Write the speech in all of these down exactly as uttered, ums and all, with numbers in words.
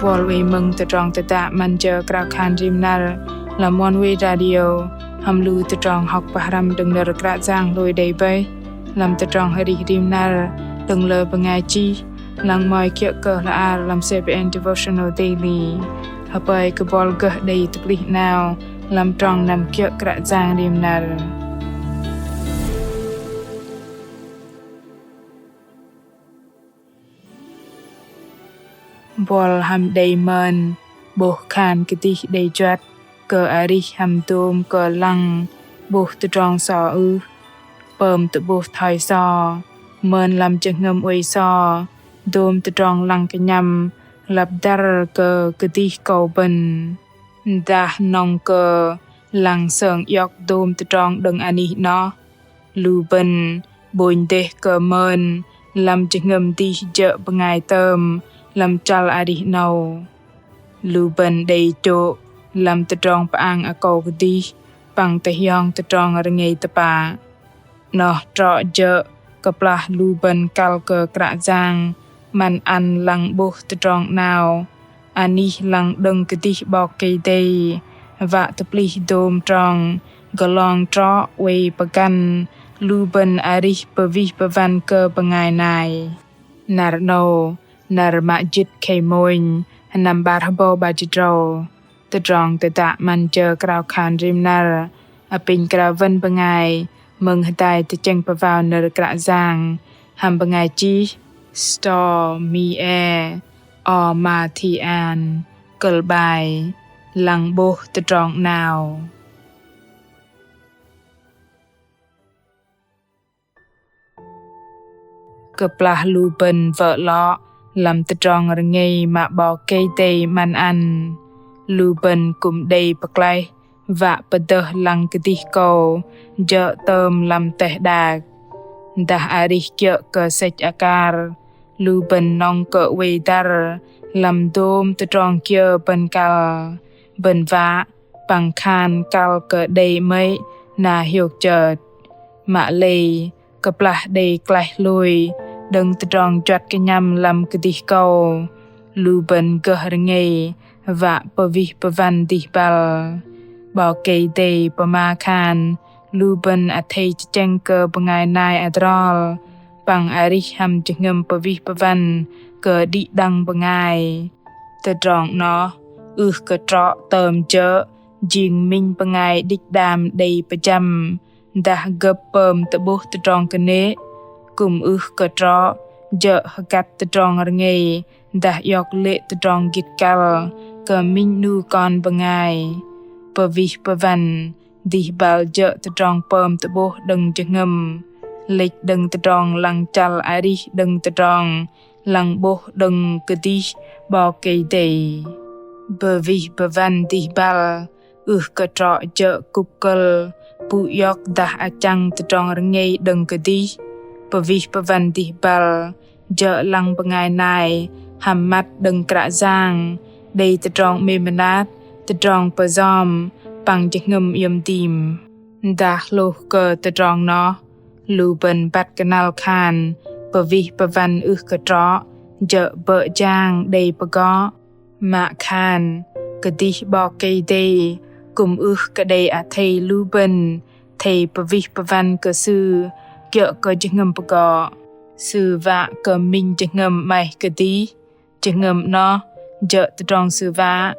Bol wei mơ̆ng tơdrong tơdă 'Măn Jơ Krao Khan Rim Năr lăm One Way Radio hăm lu tơdrong hŏk pơhrăm đơ̆ng nơ̆r Kră Yang hlôi đei bơih lăm tơdrong arih rim năr đơ̆ng lơ bơngai chih, lăng mơ̆i kiơ̆ kơ hla ar lăm C B N Devotional Daily. Hơpơi kơ bol gơh đei tơplih 'nao lăm trong năm kiơ̆ Kră Yang rim năr. Bol hăm đei mơn 'bôh khan kơdih đei juăt kơ arih hăm dôm kơ lăng 'bôh tơdrong so ưh? Pơm tơ'bôh thoi so, mơn lăm jơhngơ̆m oei so, dôm tơdrong lăng kơnhăm lăp dăr kơ kơdih kâu bơ̆n. Dah nŏng kơ lăng sơng iŏk dôm tơdrong đơ̆ng anih 'noh, lu bơ̆n 'bônh dêh kơ mơn lăm jơhngơ̆m dih jơ̆ bơngai tơm lăm chăl arih 'nâu. Lu bơ̆n đei chô̆ lăm tơdrong pơang akâu kơdih păng tơhiong tơdrong rơngei tơpă. 'Noh trŏ jơ̆ kơplah lu bơ̆n kăl kơ Kră Yang 'măn ăn lăng 'bôh tơdrong 'nao, anih lăng đơ̆ng kơdih 'Bok Kei-Dei, wă tơplih dôm trong glong trŏ oei pơgăn lu bơ̆n arih pơwih pơwăn kơ bơngai nai. Năr 'nâu, năr mă jĭt khei mônh, sơnăm 'bar hơbâu 'bar jĭt tơdrâu. Tơdrong tơdă 'Măn Jơ Krao Khan Rim Năr apinh krao wơn bơngai mơ̆ng hơdai tơchĕng pơwao nơ̆r Kră Yang hăm bơngai chih Stormie Omartian, kơ̆l 'bai Lăng 'bôh tơdrong 'nao. Kơplah lu bơ̆n wơ̆ 'lŏ lăm tơdrong rơngei mă 'Bok Kei-Dei 'măn ăn, lu bơ̆n kư̆m đei pơklaih wă pơdơh lăng kơdih kâu jơ̆ tơm lăm teh đak. Dah arih kiơ̆ kơ sĕch akar, lu bơ̆n nŏng kơ oei dăr lăm dôm tơdrong kiơ bơ̆n kăl, bơ̆n wă păng khan kăl kơ đei 'mơ̆i na hiôk chơt. Mă lei kơplah đei klaih hlôi đơ̆ng tơdrong juăt kơnhăm lăm kơdih kâu, lu bơ̆n gơh rơngei wă pơwih pơwăn dih băl. 'Bok Kei-Dei pơma khan lu bơ̆n athei tơchĕng kơ bơngai nai adrol păng arih hăm jơhngơ̆m pơwih pơwăn kơ đĭ đăng bơngai. Tơdrong 'noh ưh kơ trŏ tơm jơ̆ jing minh bơngai đĭch đam đei pơjăm dah gơ̆p pơm tơ'bôh tơdrong kơnê̆. Kư̆m ưh kơ trŏ jơ̆ hơgăt tơdrong rơngei dah iŏk lê̆ tơdrong gĭt kăl kơ minh 'nu kon bơngai. Pơwih pơwăn dih băl jơ̆ tơdrong pơm tơ'bôh đơ̆ng jơhngơ̆m, lĕch đơ̆ng tơdrong lăng chăl arih đơ̆ng tơdrong lăng 'bôh đơ̆ng kơdih 'Bok Kei-Dei. Pơwih pơwăn dih băl ưh kơ trŏ jơ̆ kŭp kơ̆l pŭ iŏk dah achăng tơdrong rơngei đơ̆ng kơdih. Pơwih pơwăn dih băl jơ̆ lăng bơngai nai hăm măt đơ̆ng Kră Yang, đei tơdrong 'mêm mơnat, tơdrong pơjom păng jơhngơ̆m iĕm dim. Dah hlôh kơ tơdrong noh, lu bơ̆n băt kơnăl khan pơwih pơwăn ưh kơ trŏ jơ̆ bơ̆ jang đei pơgŏ. Mă khan kơdih 'Bok Kei-Dei kư̆m ưh kơ đei athei lu bơ̆n athei pơwih pơwăn kơ Sư kiơ̆ kơ jơhngơ̆m pơgŏ. Sư wă kơ minh jơhngơ̆m 'maih kơdih. Jơhngơ̆m 'noh jơ̆ tơdrong Sư wă.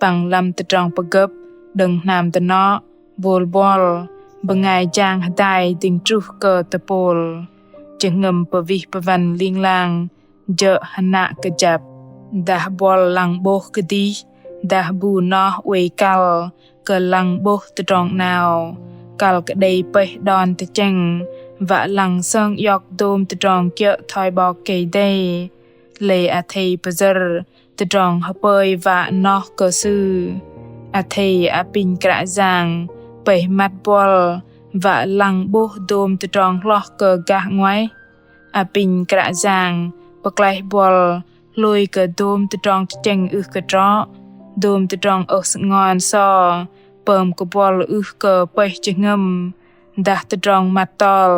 Păng lăm tơdrong pơgơ̆p đơ̆ng hnam dơnŏ, bôl buăl, bơngai jang hơdai dĭng truh kơ tơpôl, jơhngơ̆m pơwih pơwăn ling lang jơ̆ hơnă kơjăp. Dah buăl lăng 'bôh kơdih, dah bu noh oei kăl kơ lăng 'bôh tơdrong 'nao, kăl kơ đei pơih đon tơchĕng wă lăng sơng iŏk dôm tơdrong kiơ̆ thoi 'Bok Kei-Dei. Lei athei pơyơ̆r tơdrong hơpơi wă noh kơ Sư. Athei apinh Kră Yang pơih măt buăl wă lăng 'bôh dôm tơdrong hloh kơ gah 'nguaih. Apinh Kră Yang pơklaih buăl hlôi kơ dôm tơdrong tơchĕng ưh kơ trŏ, dôm tơdrong ơh sơngon so pơm kơ buăl ưh kơ pơih jơhngơ̆m. Dah tơdrong măt tol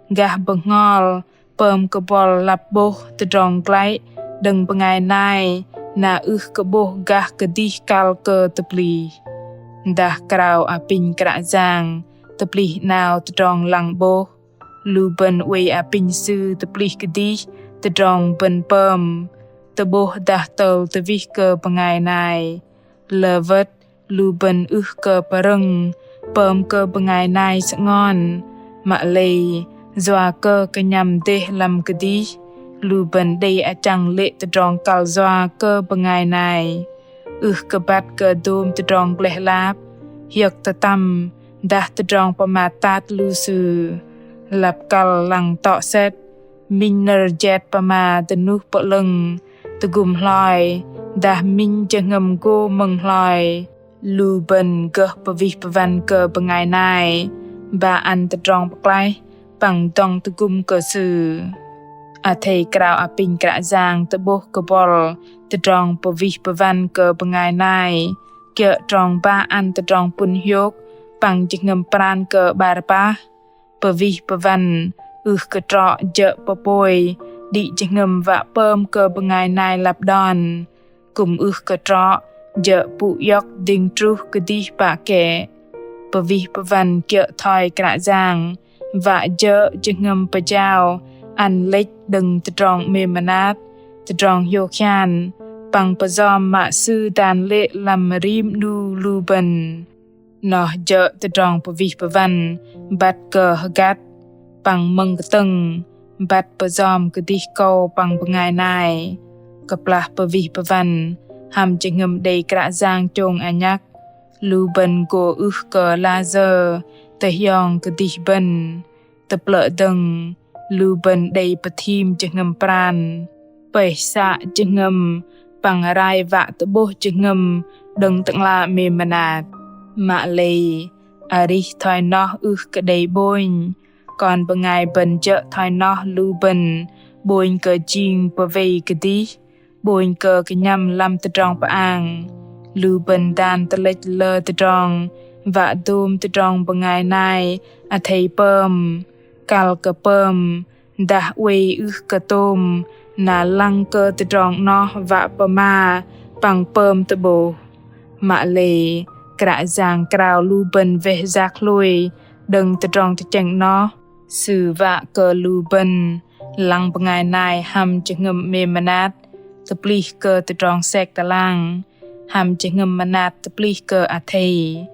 gah bơhngol pơm kơ buăl lăp 'bôh tơdrong glăi đơ̆ng bơngai nai na ưh kơ 'bôh gah kơdih kăl kơ tơplih. Dah krao apinh Kră Yang tơplih 'nao tơdrong lăng 'bôh, lu bơ̆n oei apinh Sư tơplih kơdih tơdrong bơ̆n pơm, tơ'bôh dah tơl tơwih kơ bơngai nai. Lơ wơ̆t lu bơ̆n ưh kơ pơrơ̆ng pơm kơ bơngai nai sơngon, mă lei yua kơ kơnhăm dêh lăm kơdih, lu bơ̆n đei achăng lê̆ tơdrong kăl yua kơ bơngai nai. Ưh kơ băt kơ dôm tơdrong gleh lap, hiơ̆k tơtăm, dah tơdrong pơmat tat lu sư. Lăp kăl lăng tŏ sĕt, minh nơ̆r jet pơma dơnuh pơ'lơ̆ng, tơgŭm hloi, dah minh jơhngơ̆m gô mơ̆ng hloi. Lu bơ̆n gơh pơwih pơwăn kơ bơngai nai, ba ăn tơdrong pơklaih, păng dŏng tơgŭm kơ sư. Athei krao apinh Kră Yang tơ'bôh kơ buăl tơdrong pơwih pơwăn kơ bơngai nai, kiơ̆ trong ba ăn tơdrong pŭn hiôk, păng jơhngơ̆m pran kơ 'bar pah. Pơwih pơwăn ưh kơ trŏ jơ̆ pơpôi đĭ jơhngơ̆m wă pơm kơ bơngai nai lăp đon. Kư̆m ưh kơ trŏ jơ̆ pŭ iŏk dĭng truh kơdih pă kĕ. Pơwih pơwăn kiơ̆ thoi Kră Yang, wă jơ̆ jơhngơ̆m pơjao ăn lĕch đơ̆ng tơdrong 'mêm mơnat, tơdrong hiôk hian, păng pơyom mă Sư dan lê̆ lăm rim 'nu lu bơ̆n. Noh jơ̆ tơdrong pơwih pơwăn băt kơ hơgăt, păng mơ̆ng kơtơ̆ng băt pơyom kơdih kâu păng bơngai nai. Kơplah pơwih pơwăn hăm jơhngơ̆m đei Kră Yang chông anhăk, lu bơ̆n gô ưh kơ layơ tơhiong kơdih bơ̆n. Tơplơ̆ dơ̆ng, lu bơ̆n đei pơthim jơhngơ̆m pran, pơih să jơhngơ̆m, păng rai wă tơ'bôh jơhngơ̆m đơ̆ng Tơ'ngla 'mêm mơnat. Mă lei, arih thoi noh ưh kơ đei 'bônh, kon bơngai bơ̆n jơ̆ thoi noh lu bơ̆n 'bônh kơ jing pơwei kơdih, 'bônh kơ kơnhăm lăm tơdrong pơang. Lu bơ̆n dan tơlĕch lơ tơdrong wă dôm tơdrong bơngai nai athei pơm, kăl kơ pơm, dah oei ưh kơ tôm, na lăng kơ tơdrong 'noh wă pơma păng pơm tơ'bôh. Mă lei, Kră Yang krao lu bơ̆n weh yak hlôi đơ̆ng tơdrong tơchĕng 'noh. Sư wă kơ lu bơ̆n lăng bơngai nai hăm jơhngơ̆m 'mêm mơnat tơplih kơ tơdrong sek tơlang, hăm jơhngơ̆m mơnat tơplih kơ athei.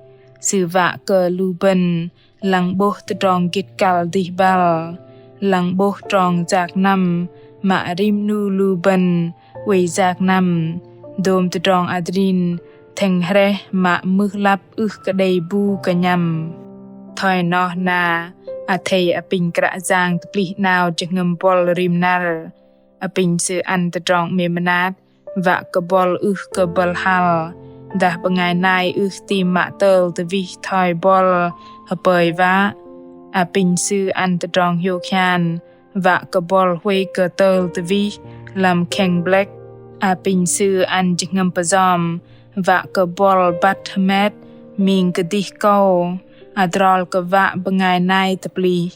Sư wă kơ lu bơ̆n lăng 'bôh tơdrong gĭt kăl dih băl, lăng 'bôh trong yak năm mă rim 'nu lu bơ̆n oei yak năm, dôm tơdrong adrin thĕng hrĕh mă mưh lăp ưh kơ đei bu kơnhăm. Thoi noh na, athei apinh Kră Yang tơplih 'nao jơhngơ̆m buăl rim năr. Apinh Sư ăn tơdrong 'mêm mơnat wă kơ buăl ưh kơ bơ̆l hăl, dah bơngai nai ưh ti mă tơl tơwih thoi buăl hơpơi wă. Apinh Sư ăn tơdrong hiôk hian wă kơ buăl huay kơ tơl tơwih lăm kheng blĕk. Apinh Sư ăn jơhngơ̆m pơyom wă kơ buăl băt hơmet ming kơdih kâu, adrol kơ wă bơngai nai tơplih.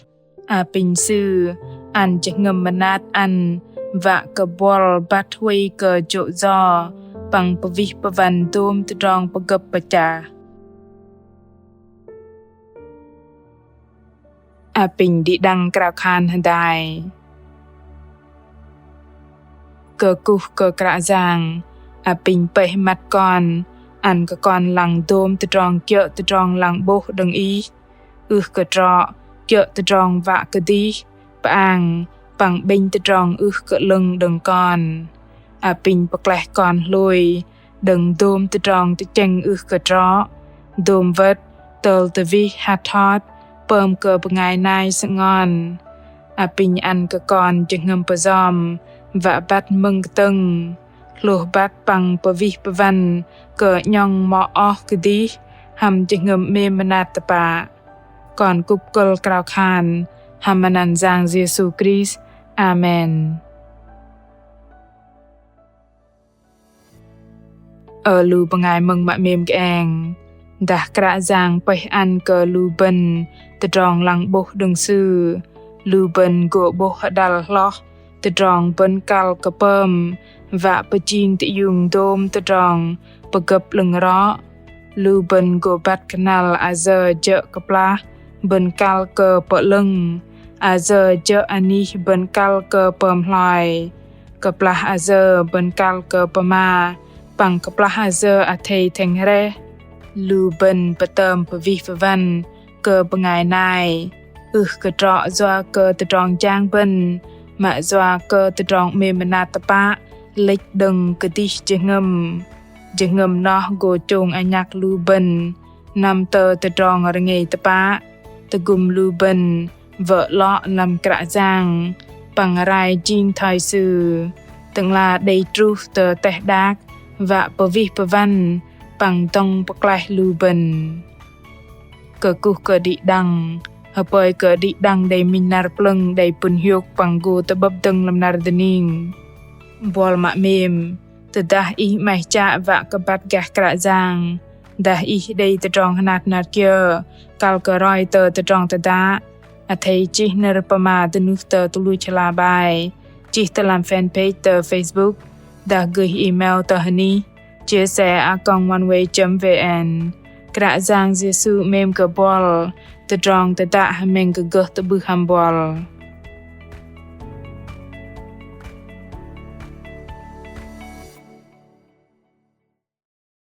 Apinh Sư ăn jơhngơ̆m mơnat ăn wă kơ buăl băt huay kơ jô̆ yo păng pơwih pơwăn dôm tơdrong pơgơ̆p pơchah. Apinh đĭ đăng krao khan hơdai. Kơkuh kơ Kră Yang, apinh pơih măt kon, ăn kơ kon lăng dôm tơdrong kiơ̆ tơdrong lăng 'bôh đơ̆ng Ih. Ưh kơ trŏ kiơ̆ tơdrong wă kơdih, pơang, păng 'bĕnh tơdrong ưh kơ 'lơ̆ng đơ̆ng kon. Apinh pơklaih kon hlôi đơ̆ng dôm tơdrong tơchĕng ưh kơ trŏ, dôm wơ̆t tơl tơwih hăt hot pơm kơ bơngai nai sơngon. Apinh ăn kơ kon jơhngơ̆m pơyom wă băt mơ̆ng kơtơ̆ng, hlôh băt păng pơwih pơwăn kơ 'nhŏng mŏ oh kơdih hăm jơhngơ̆m 'mêm mơnat tơpă. Kon kŭp kơ̆l krao khan hăm anăn Yang Yêsu Krist. Amen. Ơ lu bơngai mơ̆ng mă 'mêm kơeng, dah Kră Yang pơih ăn kơ lu bơ̆n tơdrong lăng 'bôh đơ̆ng Sư, lu bơ̆n gô 'bôh hơđăl hloh tơdrong bơ̆n kăl kơ pơm, wă pơjing tơiung dôm tơdrong pơgơ̆p 'lơ̆ng rŏ. Lu bơ̆n gô băt kơnăl ayơ jơ̆ kơplah bơ̆n kăl kơ pơ'lơ̆ng, ayơ jơ̆ anih bơ̆n kăl kơ pơm hloi, kơplah ayơ bơ̆n kăl kơ pơma, păng kơplah ayơ athei tơchĕng hrĕh. Lu bơ̆n pơtơm pơwih pơwăn kơ bơngai nai, ưh kơ trŏ yua kơ tơdrong jang bơ̆n, mă yua kơ tơdrong 'mêm mơnat tơpă lĕch đơ̆ng kơdih jơhngơ̆m. Jơhngơ̆m noh gô chông anhăk lu bơ̆n năm tơ tơdrong rơngei tơpă, tơgŭm lu bơ̆n wơ̆ 'lŏ lăm Kră Yang păng rai jing thoi Sư, Tơ'ngla đei truh tơ teh đak wă pơwih pơwăn păng dŏng pơklaih lu bơ̆n. Kơkuh kơ đĭ đăng, hơpơi kơ đĭ đăng đei minh năr plơ̆ng đei pŭn hiôk păng gô tơ'bơ̆p dơ̆ng lăm năr dơning. Buăl mă 'mêm, tơdah ih 'maih chă wă kơ băt gah Kră Yang, dah ih đei tơdrong hơnat hơnat kiơ kăl kơ roi tơ tơdrong tơdă, athei chih nơ̆r pơma dơnuh tơ tơluch hla bơar, chih tơ lăm fanpage tơ Facebook, dah gơih email tơ hơnih chia sẻ a còng oneway chấm vn. Kră Yang Yêsu 'mêm kơ buăl, tơdrong tơdă hơmĕng kơ gơh tơ'bưh hăm buăl.